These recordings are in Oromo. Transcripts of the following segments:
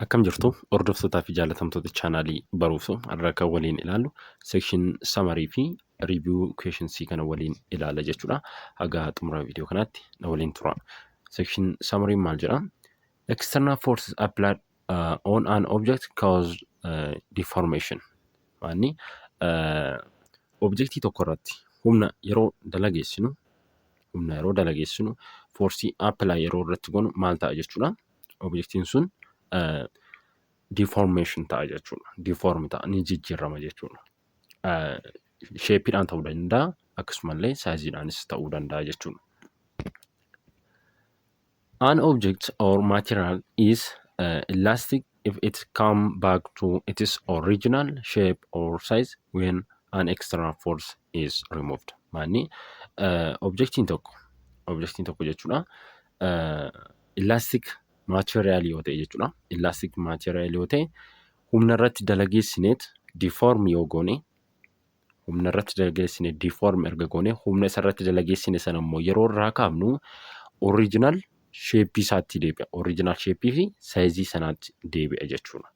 Akkam jirtu hordoftootaa fi jaalatamtoota chaanaalii Baruuftuu har'a kan waliin ilaallu section summary fi review questions kana waliin ilaala jechuudha. Haga xumura viidiyoo kanaatti na waliin tura. Section summary maal jedha? External forces applied on an object cause deformation. Maanni objektii tokko irratti humna yeroo dalageessinu humna yeroo dalageessinu foorsii apply yeroo irratti goonu maal ta'a jechuudha. Objektiin sun deformation ta'a jechuudha. Deform ta'a ni jijjiirama jechuudha. Sheepiidhaan ta'uu danda'a akkasumallee saayiziidhaanis ta'uu danda'a jechuudha. An object or material is elastic if it come back to its original shape or size when an external force is removed. Maanni objektiin tokko objektiin tokko jechuudha elastic material yoo ta'e jechuudha. Elastic material yoo ta'e humna irratti dalageessineet deform yoo goone humna irratti dalageessine deform erga goone humna isa irratti dalageessine sana immoo yeroo irraa kaafnu original shape isaatti deebi'a. Original shape fi saayizii sanaatti deebi'a jechuudha.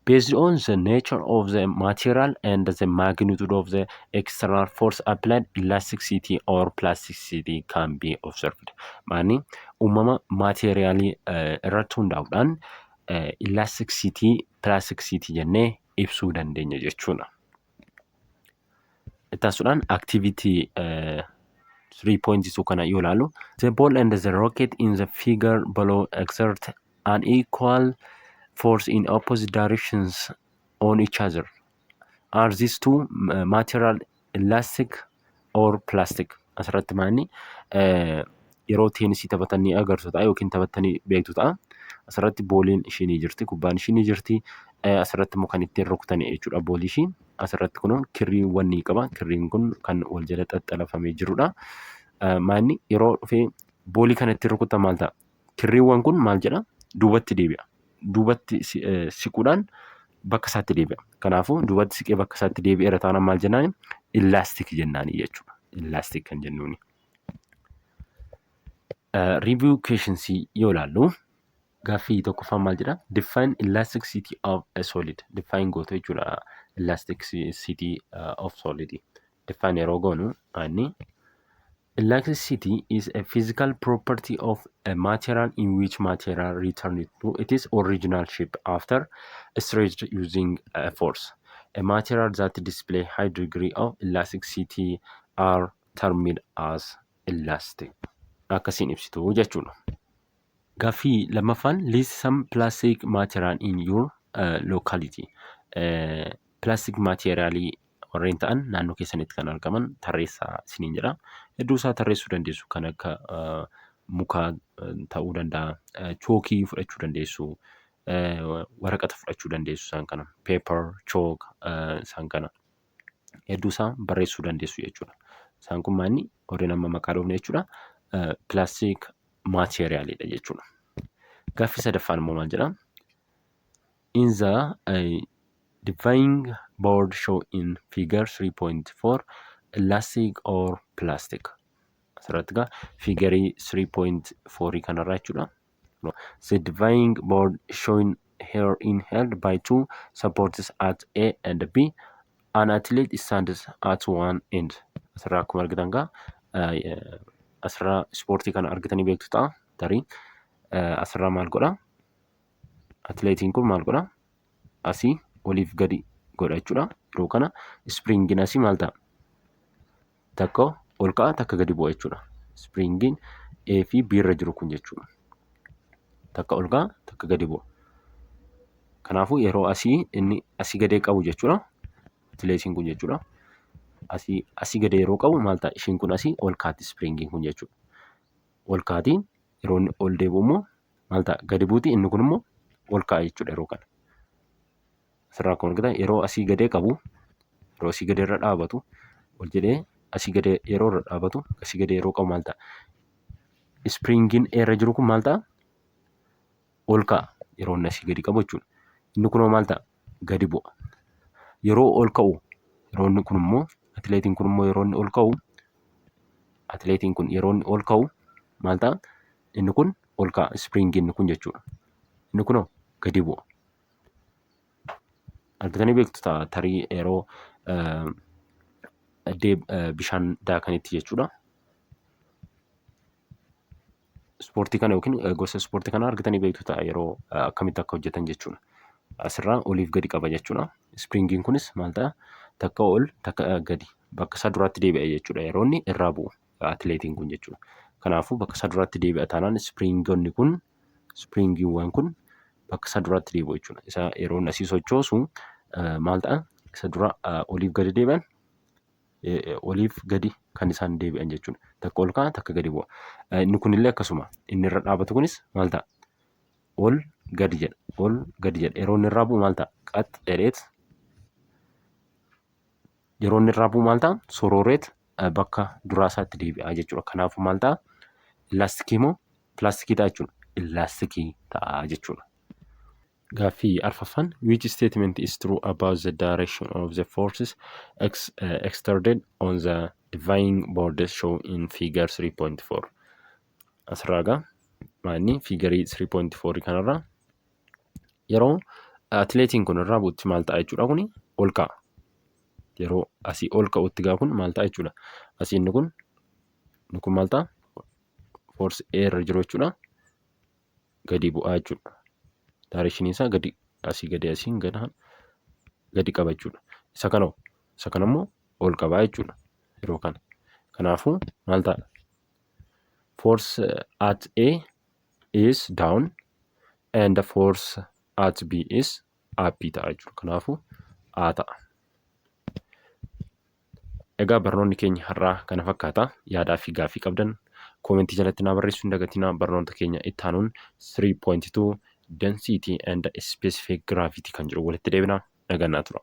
Based on the nature of the material and the magnitude of the external force applied, elasticity or plasticity can be observed. Maani uumama maateeriyaalii irratti hundaa'uudhaan elasticity, plasticity jennee ibsuu dandeenya jechuudha. Itti aansuudhaan activity 3.2 kana yoo ilaallu, the ball and the rocket in the figure below exert an equal force in opposite directions on each other. Are these two material elastic or plastic? Asirratti maanni yeroo teenisii taphatan ni agartu ta'a yookiin taphattanii beektu ta'a. Asirratti booliin ishii ni jirti, kubbaan ishii ni jirti. Asirratti immoo kan ittiin rukutan jechuudha boolii ishii. Asirratti kun kirriiwwan ni qaba. Kirriin kun kan wal jala xaxxalafamee jirudha. Maanni yeroo dhufee boolii kana ittiin rukutan maal ta'a? Kirriiwwan kun maal jedha? Duubatti deebi'a. Duubatti siquudhaan bakka isaatti deebi'a. Kanaafuu duubatti siqee bakka isaatti deebi'eera taanaan maal jennaani? Illaastik jennaani jechuudha. Illaastik kan jennuuni. Review questions yoo ilaallu gaaffii tokkoffaan maal jedha? Define elasticity of a solid. Define gootu jechuudha. Elasticity of solid. Define yeroo goonu inni elasticity is a physical property of a material in which material returns to its original shape after stretched using a force. A material that display high degree of elasticity are termed as elastic. Akkasiin ibsitu jechuudha. Gaaffii lammaffaan list some plastic material in your locality. Plastic materialii warreen ta'an naannoo keessanitti kan argaman tarreessaa isiniin jedha. Hedduu isaa tarreessuu dandeessu kan akka mukaa ta'uu danda'a, chookii fudhachuu dandeessu, waraqata fudhachuu dandeessu isaan kana, paper, chalk isaan kana hedduu isaa barreessuu dandeessu jechuudha. Isaan kun maanni warreen amma maqaa dhoofne jechuudha. Plastic materialidha jechuudha. Gaaffii sadaffaan immoo maal jedha? In the dividing board show in figure 3.4 elastic or plastic. Asirratti egaa fiigarii 3.4 kanarraa jechuudha. The dividing board shown here in held by two supports at A and B. An athlete stands at one end. Asirraa akkuma argitan egaa asirraa ispoortii kana argitanii beektu ta'a. Tarii asirraa maal godha? Atileetiin kun maal godha? Asii oliif gadi godha jechuudha. Yeroo kana ispiriingiin asii maal ta'a? Takka ol ka'a takka gadi bu'a jechuudha. Ispiriingiin A fi B irra jiru kun jechuudha. Takka ol ka'a takka gadi bu'a. Kanaafuu yeroo asii inni asii gadee qabu jechuudha. Atileetiin kun jechuudha. Asii asii gadee yeroo qabu maal ta'a? Ishiin kun asii ol kaati ispiriingiin kun jechuudha. Ol kaati yeroo inni ol deebi'u immoo maal ta'a? Gadi buuti inni kun immoo ol ka'a jechuudha yeroo kana. Asirraa akkuma argitan yeroo asii gadee qabu yeroo asii gadee irra dhaabatu ol jedhee asii gadee yeroo irra dhaabatu asii gadee yeroo qabu maal ta'a? Ispiriingiin irra jiru kun maal ta'a? Ol ka'a yeroo inni asii gadi qabu jechuudha. Inni kunoo maal ta'a? Gadi bu'a. Yeroo ol ka'u yeroo inni kun immoo atileetiin kun immoo yeroo inni ol ka'u Atileetiin kun yeroo inni ol ka'u maal ta'a? Inni kun ol ka'a, springiin kun jechuudha. Inni kunoo gadi bu'a. Argitanii beektu ta'a tarii yeroo bishaan daakanitti jechuudha. Ispoortii kana yookiin gosa ispoortii kana argitanii beektu ta'a yeroo akkamitti akka hojjetan jechuudha. Asirraa oliif gadi qaba jechuudha. Springiin kunis maal ta'a? Takka ol, takka gadi, bakka isaa duraatti deebi'a jechuudha yeroo inni irraa bu'u atileetiin kun jechuudha. Kanaafuu bakka isaa duraatti deebi'a taanaan springonni kun, springiiwwan kun bakka isaa duraatti deebi'u jechuudha. Isa yeroo inni asii sochoosu maal ta'a? Isa dura oliif gadi deebi'an, oliif gadi kan isaan deebi'an jechuudha. Takka ol ka'a, takka gadi bu'a. Inni kunillee akkasuma, inni irra dhaabatu kunis maal ta'a? Ol gadi jedha. Ol gadi jedha. Yeroo inni irraa bu'u maal ta'a? Qax jedheet yeroo inni irraa bu'u maal ta'a? Sorooreet bakka duraa isaatti deebi'a jechuudha. Kanaafuu maal ta'a? Elasticii moo plasticii ta'a jechuudha? Elasticii ta'a jechuudha. Gaaffii arfaffaan: Which statement is true about the direction of the forces exerted on the diving board shown in figure 3.4? Asirraa egaa maalni figureii 3.4 kanarraa yeroo atileetiin kun irraa bu'utti maal ta'a jechuudha? Kuni ol ka'a. Yeroo asii ol ka'utti gaa kun maal ta'a jechuudha? Asii inni kun maal ta'a? Force A irra jiru jechuudha. Gadi bu'aa jechuudha. Directionii isaa gadi, asii gadi, asiin gadi gadi qaba jechuudha. Isa kana immoo ol qabaa jechuudha yeroo kana. Kanaafuu maal ta'a? Force at A is down and the force at B is up ta'a jechuudha. Kanaafuu A ta'a. Egaa barnoonni keenya har'aa kana fakkaata. Yaadaa fi gaaffii qabdan commentii jalatti naa barreessuu hin dagatinaa. Barnoota keenya itti aanuun 3.2 density and specific gravity kan jedhu walitti deebina. Nagaan naa tura.